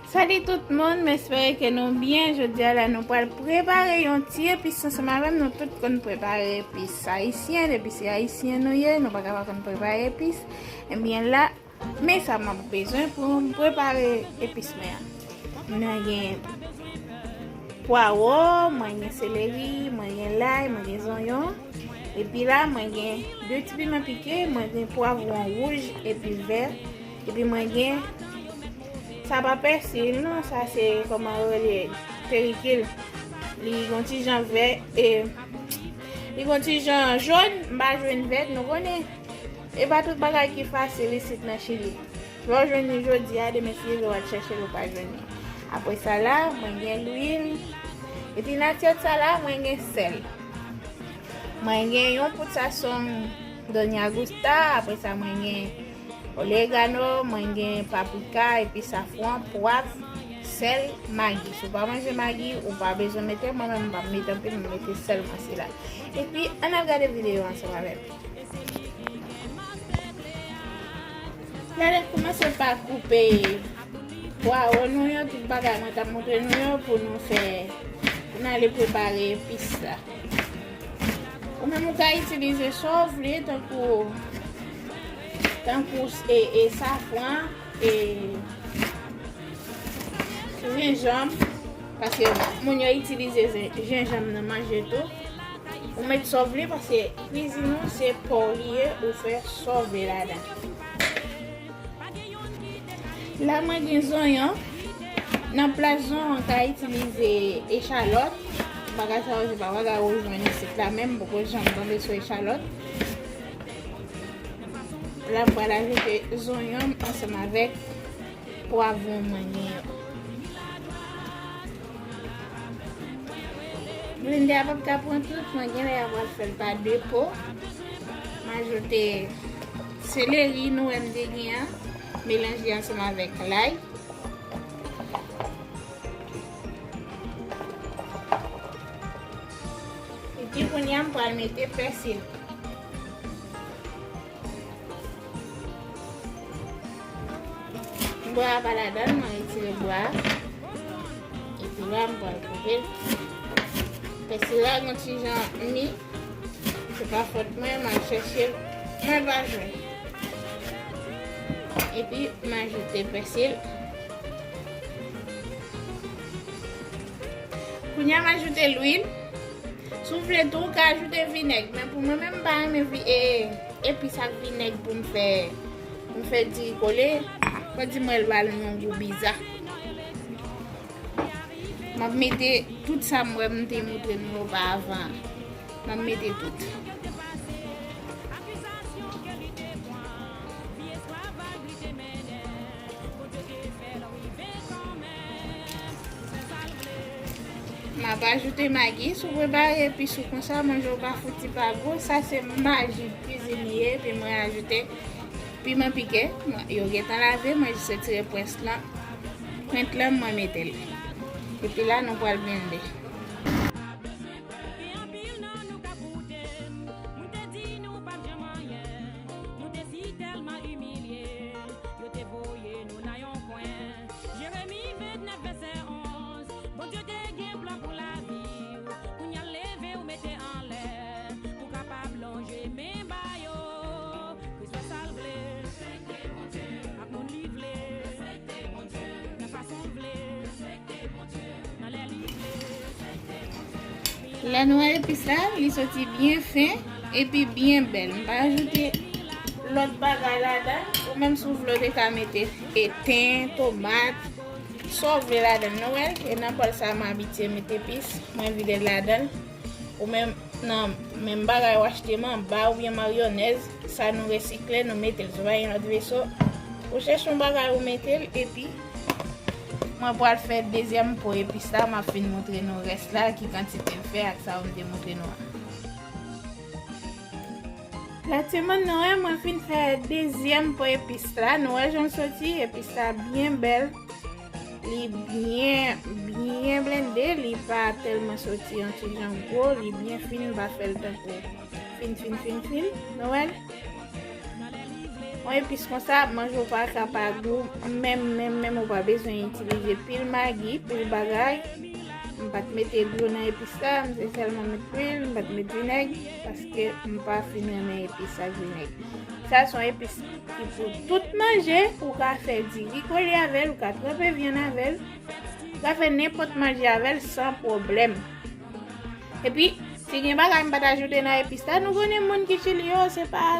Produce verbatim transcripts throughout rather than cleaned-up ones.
Salut tout moun, m espere ke nou byen. Jodi a la, nou pral prepare yon ti epis ansanm avè m. Nou tout konn prepare epis ayisyen, depi se ayisyen nou ye, nou pa ka pa konn prepare epis. Ebyen la, men sa m ap bezwen pou m prepare epis mwen an. Mwen gen pwawo, mwen gen seleri, mwen gen lay, mwen gen zonyon. Epi la, mwen gen de ti piman pike, mwen gen pwavwon wouj epi vè. Epi mwen gen, sa pa pèsi non, sa se kòman yo rele, perikil. Li gon ti jan vè, e, li gon ti jan jòn, m pa jwenn vèt, nou konnen. E pa tout bagay ki fasil isit nan Chili. Lè w jwenn li jodi a, demen si Jewova t chèche l, ou pa jwenn li. Apre sa la, mwen gen lwil. Epi nan asyèt sa la, mwen gen sèl. Mwen gen yon poud sazon Doña Gusta, apre sa mwen gen oregano, mwen gen paprika, epi safran, pwav, sèl, magi. Si w pa manje magi, ou pa bezwen mete, mwen menm m pa mete anpil, mwen mete sèlman sila. Epi, ann al gade videyo ansanm avè m. Gade, kòmanse pa koupe pwawo nou yo, tout bagay mwen t ap montre nou yo pou nou fè, pou n ale prepare epis la. Ou menm ou ka itilize sa w vle, tankou, tankou e, e safran, e jenjanm, paske moun yo itilize jen-, jenjanm nan manje tou. Ou met sa w vle, paske kwizin ou se pa w li ye, ou fè sa w vle ladan. La mwen gen zonyon. Nan plas zonyon, ou ka itilize echalòt. Bagay sa yo, se pa bagay ou jwenn isit la menm, m poko janm tonbe sou echalòt. La m pral ajoute zonyon m ansanm avèk pwavwon mwen gen yo. Blende a p ap ka pran tout, mwen genlè a pral fè l pa de po. M ajoute seleri nou wè m te gen an, melanje ansanm avèk lay. Epi kounye a m pral mete pèsi. Bwa a pa ladan, mwen retire bwa a. Epi la, m pral koupe l. Pèsi la gon ti jan mi. Se pa fòt mwen, m al chèche l. Mwen pa jwenn. Epi, m ajoute pèsi l. Kounye a, m ajoute lwil. Si w vle tou, ou ka ajoute vinèg. Men pou mwen menm, m pa renmen vi-, e, epis ak vinèg pou m fè, pou m fè diri kole. Fò di mwen l ba l yon gou biza. M ap mete tout sa m wè m te montre nou oparavan an. M ap mete tout. M ap ajoute magi. Si w prepare epis ou konsa, manje w pa fouti pa gou. Sa se maji kwizin li ye. Epi mwen ajoute piman pike. Mwen, yo gentan lave, mwen jis retire pwens lan, pwent lan, mwen mete l. Epi la, nou pral blende. Gen anpil non nou ka koute, moun te di nou p ap janm anyen. Nou te si tèlman imilye, yo te voye nou nan yon kwen. Jeremi vennèf vèsè onz, Bondye te gen plan pou lavi w. Kounye a leve w mete anlè, pou kapab lonje men ba yo. Kris fè sa l vle, ak moun li vle, nan fason l vle. Lè nou wè epis la, li soti byen fen epi byen bèl. M pa ajoute lòt bagay ladan. Ou menm si w vle, w te ka mete, e, ten, tomat, sa w vle ladan l. Nou wè l, e nan bòl sa a, m abitye mete epis. Mwen vide l ladan l. Ou menm, nan menm bagay w achte manba oubyen mayonèz, sa nou resikle, nou mete l. Si w pa gen lòt veso, ou chèche yon bagay, ou mete l, epi mwen pral fè dezyèm po epis la, m ap fin montre nou rès la, ki kantite l fè ak sa yo m te montre nou an. La timoun, nou wè mwen fin fè dezyèm po epis la. Nou wè jan l soti, epis la byen bèl. Li byen, byen blende, li pa tèlman soti yon ti jan gwo, li byen fin, m pa fè l tankou fin, fin, fin, fin. Nou wè l? Yon epis konsa, manje w pa ka pa gou, menm, menm, menm ou pa bezwen itilize pil magi, pil bagay. M pa t mete dlo nan epis la, m te sèlman met lwil, m pa t met vinèg, paske m pa fin renmen epis ak vinèg. Sa se yon epis ki pou tout manje, ou ka fè diri kole avè l, ou ka tranpe vyann avè l, ou ka fè nenpòt manje avè l san pwoblèm. Epi, si gen bagay m pa t ajoute nan epis la, nou konnen moun ki Chili yo, se pa,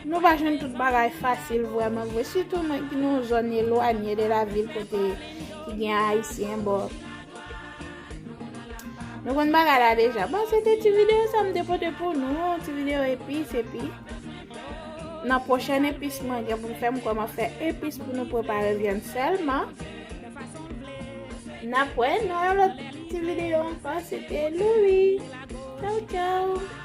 nou pa jwenn tout bagay fasil vrèman vre, sitou mwen ki nan yon zòn elwanye de lavil kote ki gen Ayisyen, bon. Nou konn bagay la deja. Bon, se te ti videyo sa m te pote pou nou, ti videyo epis, epi nan pwochèn epis mwen gen pou m fè, m kòman fè epis pou nou prepare vyann sèlman. N ap wè nan yon lòt ti videyo ankò, se te Louis. Tchaw, tchaw.